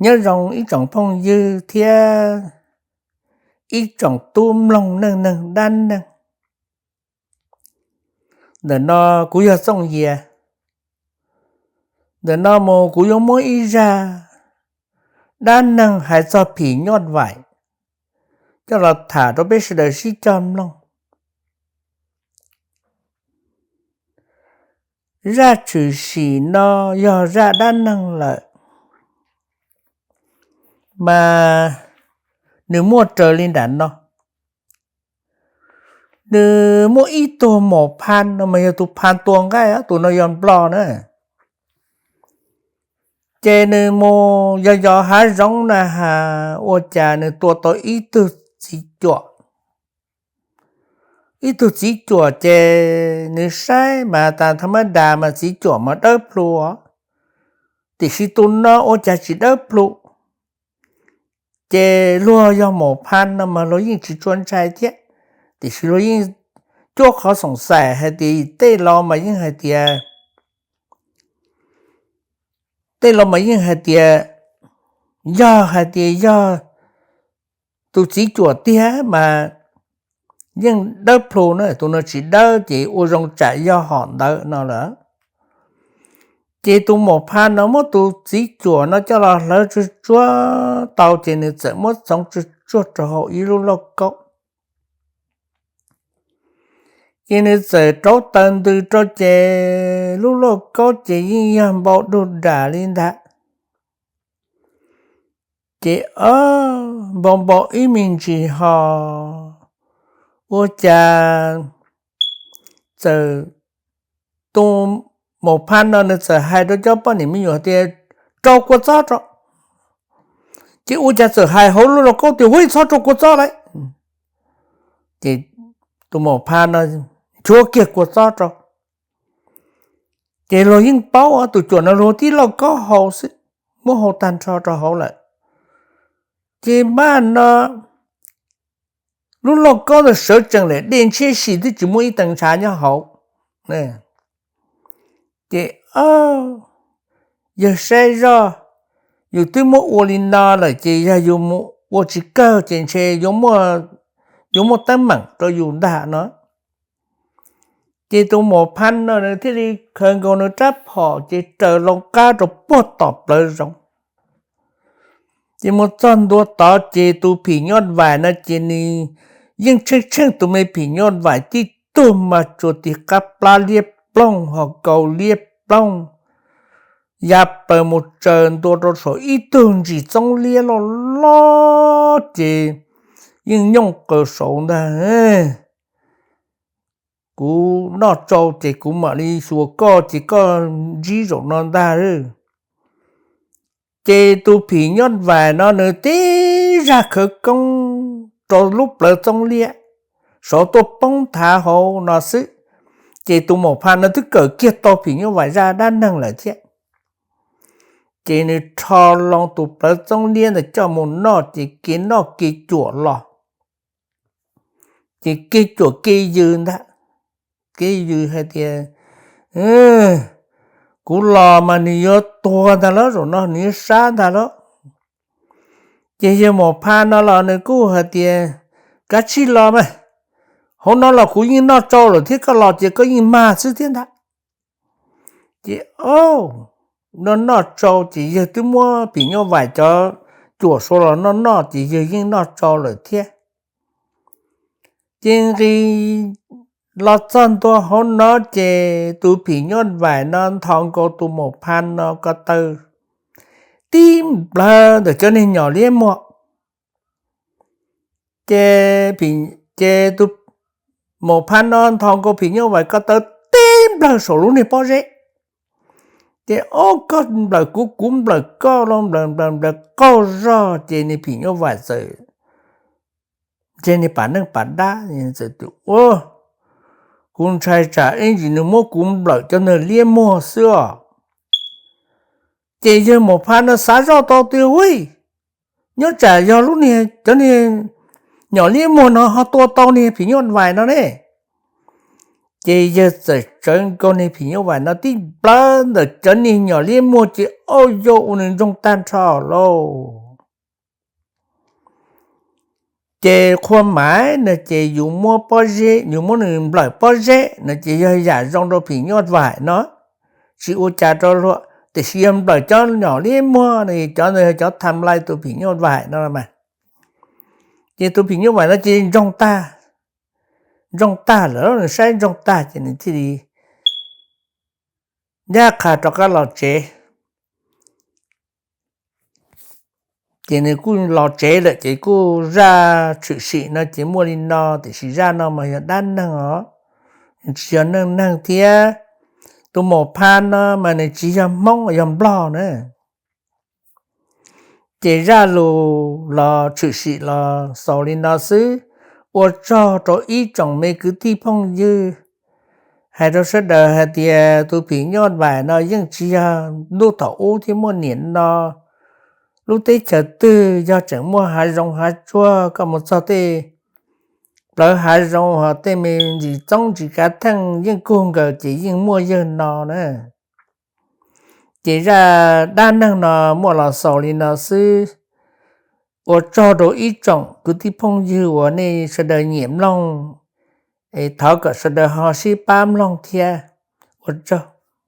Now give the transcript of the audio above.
Nyob zoo ib tsoom phooj ywg thiab ib tsoom tub mloog neej neeg dab neeg. Ntawm no kuv yog Txooj Yias. Ntawm no mus kuv yuav muab ib zaj dab neeg hais txog phim nyuj vais coj los tham rau peb sawv daws sib cog mloog. Zaj tshwm sim no yog zaj dab neeg lawm, mas nws muaj raws li nram no. Nws muaj ib tug maum pha no mas yog tus pha tua nqaij, tus no yog nplog na. Ces nws mus yos yos hav zoov na has, ua cas nws tua tau ib tug txiv cuam. Ib tug txiv cuam ces nws saib mas tas tha mab das mas txiv cuam mas dawb plhu, tiam sis tus no ua cas tsis dawb plhu. Ces luag yog maum pha no mas luag yeej tsis tshua ntshai thiab, tiam sis luag yeej cuab qhov xoom xaim hais tias tej los mas yeej hais tias, tej los mas yeej hais tias, yog hais tias yog tus txiv cuam tiag mas yeej dawb plhu na, tus no tsis dawb ces ua zoo tsam yog hom ntawd no lawm. Ces tus maum pha no muab tus txiv cuam no coj los hlawv tsuag tsuag tau ces nws txawm muab txoov tsuag tsuag rau hauv ib lub lauj kaub. Ces nws txawm rauv taws ntws rau ces lub lauj kaub ces yeej yog npau dug das li ntag. Ces o, npau npau ib me ntsis ho, ua cas txawm tus maum pha no nws txawm hais rau cov poj niam me nyuam tias, rau kua txob rau. Ces ua cas txawm hais hauv lub lauj kaub tias, hu, txhob rau kua txob lawm. Ces tus maum pha no nchuav kiag kua txob rau. Ces luag yeej paub tus cuam no luag tib lauj kaub hau xwb, muab hau tag nrho rau hauv lawm. Ces maj no lub lauj kaub ntawd sawv tsees lawm, dej ntshiab si twb tsis muaj ib tee ntshav nyob hauv. Ces yawg saib zoj, yus twb muab ua li no lawm ces yog yus mus ua tsis kawg ces ntshe yuav muaj teeb meem rau yus ntag no. Ces tus maum pha no nws thiaj li khaws nkaus nws rab phom ces raws loo qab rau puag tom plawv zoov. Ces mus txog ntua tod ces tus phim nyuj vais no ces nws yeej tsheej tsheej tus me phim nyuj vais tib tug mas tsuas tig qab plab liab ploog ho kaus liab ploog, ya plaws mus tsaws ntua rau saum ib tug ntsis txoob liab loj loj ces yeej nyooj qaws saud ntag. Kuv noj tsau ces kuv mam li xyuas koj ces koj ntsib zaum no ntag. Ces tus phim nyuj vais no nws tib zaj khawv koob rau lub plawv txoob liab, saud tuaj poob thav hauv no xwb. Ces tus maum pha no twb kawm kiag tau phim nyuj vais zaj dab neeg lawm thiab. Ces nws rho loo tus plawv txoob liab ntawd coj mus noj ces kev noj kev cuam los. Ces kev cuam kev yws ntag, kev yws hais tias, kuv los mas nws yuav tuag ntag lauj, zaum no nws yuav sab ntag lauj. Ces yawg maum pha no los nws kuj hais tias, kav tsij los mas, hauv no los kuv yeej noj tsau lawm thiab, koj los ces koj yeej mag xwb thiab ntag. Ces noj noj tsau ces yawg twb muab phim nyuj vais cov cuam suav los noj noj ces yawg yeej noj tsau lawm thiab. Ces nqis los txog ntua hauv no ces tus phim nyuj vais no nthos nkaus tus maum pha no ko taw tib nplawg ntawm cov niag nyom liab muag. Ces, ces tus maum pha no nthos nkaus phim nyuj vais ko taw tib nplawg saum lub niag pob zeb. Ces ob koj nplawm kuv, kuv nplawm koj, los nplawm nplawm nplawm qaug zog ces niag phim nyuj vais txawm ntshe niag pam neej pam dab txawm tias, ua, kuv ntshai tsam ib ntsis nws muab kuv nplawm cov niag liab muag xwb os. Ces yawg maum pha no xav zoj tau tias, ui, nyob tsam yog lub niag, cov niag nyom liab muag no ho tua tau niag phim nyuj vais no ne. Ces yawg txawm tsawv nkaus niag phim nyuj vais no tib plawv ntawm cov niag nyom liab muag ces auj yog ua nws ntsoog tag nrho lauj. Ces qhua maiv no ces yus muab pob zeb, yus muab nws nplawm pob zeb no ces yog yam zoo rau phim nyuj vais no, tsis ua cas rau luag, tiam sis yog nplawm cov nyom liab muag no cov ntawd yog cov tham lais tus phim nyuj vais no mas. Ces tus phim nyuj vais no ces ntsoog tag, ntsoog tag lawm, nws saib ntsoog tag ces nws thiaj li ncaj qha rov qab los tsev. Ces nws kuj los tsev lawm ces kuj zaj tshwm sim no ces muaj li no, tiam sis zaj no mas yog dab neeg os, tsis yog neej neeg thiab. Tus maum phab no mas nws tsis yog Hmoob, yog Nplog na. Ces zaj lus los tshwm sim los xaus li no xwb. Ua tsaug rau ib tsoom me kwv tij phooj ywg, hais rau sawv daws hais tias tus phim nyuj vais no yeej tsis yog ntuj thaum ub thiab, muaj niam no lub teb chaws twg yog tseem muaj hav zoov hav tsuag, koj mus txog tej plawv hav zoov ho tej me ntsis txoob ntsis kav theej yeej kug nkaws ces yeej muaj yawg no na. Ces zaj dab neeg no muaj los xaus li no xwb. Ua tsaug rau ib tsoom kwv tij phooj ywg uas nej sawv daws nyiam mloog, es thov kom sawv daws ho sib pab mloog thiab. Ua tsaug.